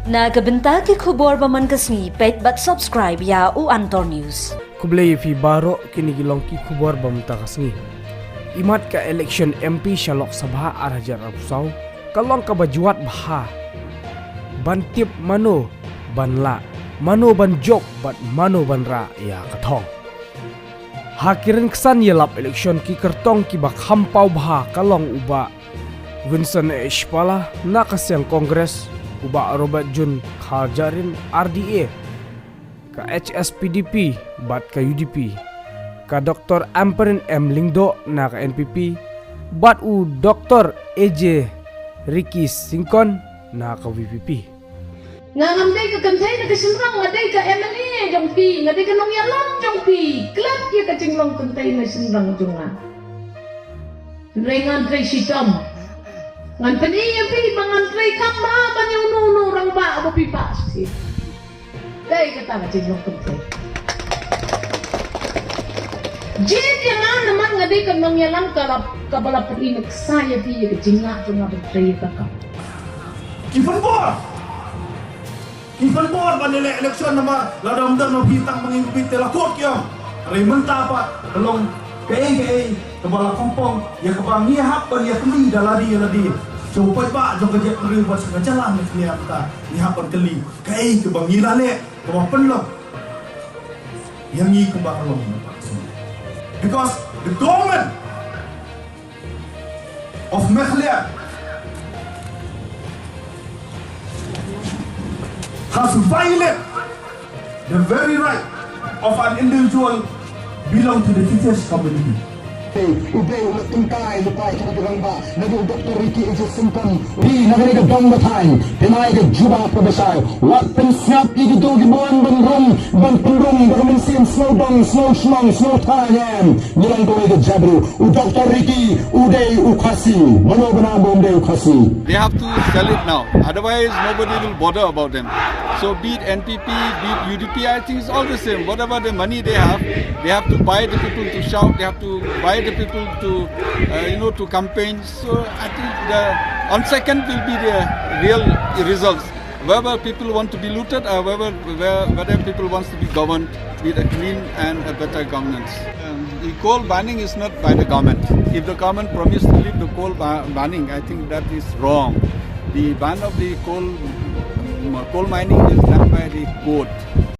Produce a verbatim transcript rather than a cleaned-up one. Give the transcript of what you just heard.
Na ka bynta ki khubor ba man ka sngi, peit bad subscribe ïa u Antor News. Khublei ïa phi baroh, kine ki long ki khubor ba mynta ka sngi. Imat ka election M P sha Lok Sabha ar hajar arphew saw ka long kaba jwat bha ban tip mano ban lah, mano ban jop bad mano ban rah ïa ka thong. Ha ki ryngkat ïalap election ki kyrtong kiba kham paw bha ka long u Bah Vincent H Pala na ka seng Congress, u Bah Robert June Kharjahrin R D A, ka H S P D P bad ka U D P, ka Doctor Ampareen M Lyngdoh na ka N P P, bad u Doctor A J Ricky Syngkon na ka V P P. Nga ngam dei ka kynthei na ka shynrang, nga dei ka M L A jong phi, nga dei ka nongïalam jong phi. Klet ïa ka jinglong kynthei na shynrang jong nga. Hynrei ngan trei shitom. Ngan pyni ïa phi ba ngan trei kam bha ban ïa uno uno rangbah ba phi pass. Dei kata ka jinglong kynthei. Jied ïa nga namar nga dei ka nongïalam ka la, kaba la pyni nuksa ïa phi ïa ka jinglah jong nga ban trei ïa ka kam. Ki pynbor. Ki pynbor ban ïaleh election namar lada ym don ma phi tang ma ngi phi te la kut ki ong. Hynrei mynta pat ka long kaei kaei kaba la pynpong ïa kaba ngi hap ban ïa kylli da lade ïa lade. Sha u paidbah jong ka jaitbynriew bad sha ka jylla Meghalaya mynta ngi hap ban kylli kaei kaba ngi la leh kaba pynlong ïa ngi kumba ka long. Because the government of Meghalaya has violated the very right of an individual belong to the fittest community. U dei u la tyngkai lypa ïa kita ki rangbah, na u Doctor Ricky A J Syngkon, phi na kane ka dong ka thaiñ, phi na ka jubab ka bashai, wat pynsngap ïa kito ki bun ban rung, ban pynrung, ba ka mynsiem sngewdong, sngewshnong, sngewthaiñ em. Ngi long kawei ka jaitbynriew. U Doctor Ricky u dei u Khasi. Mano ba nam ba um dei u Khasi. They have to sell it now. Otherwise, nobody will bother about them. So be it N P P, be it U D P, I think it's all the same. Whatever the money they have, they have to buy the people to shout. They have to buy the people to, uh, you know, to campaign. So I think the on second will be the real results. Whether people want to be looted or whether, where, whether people wants to be governed with a clean and a better governance. Um, the coal banning is not by the government. If the government promised to lift the coal ba- banning, I think that is wrong. The ban of the coal, coal mining is done by the court.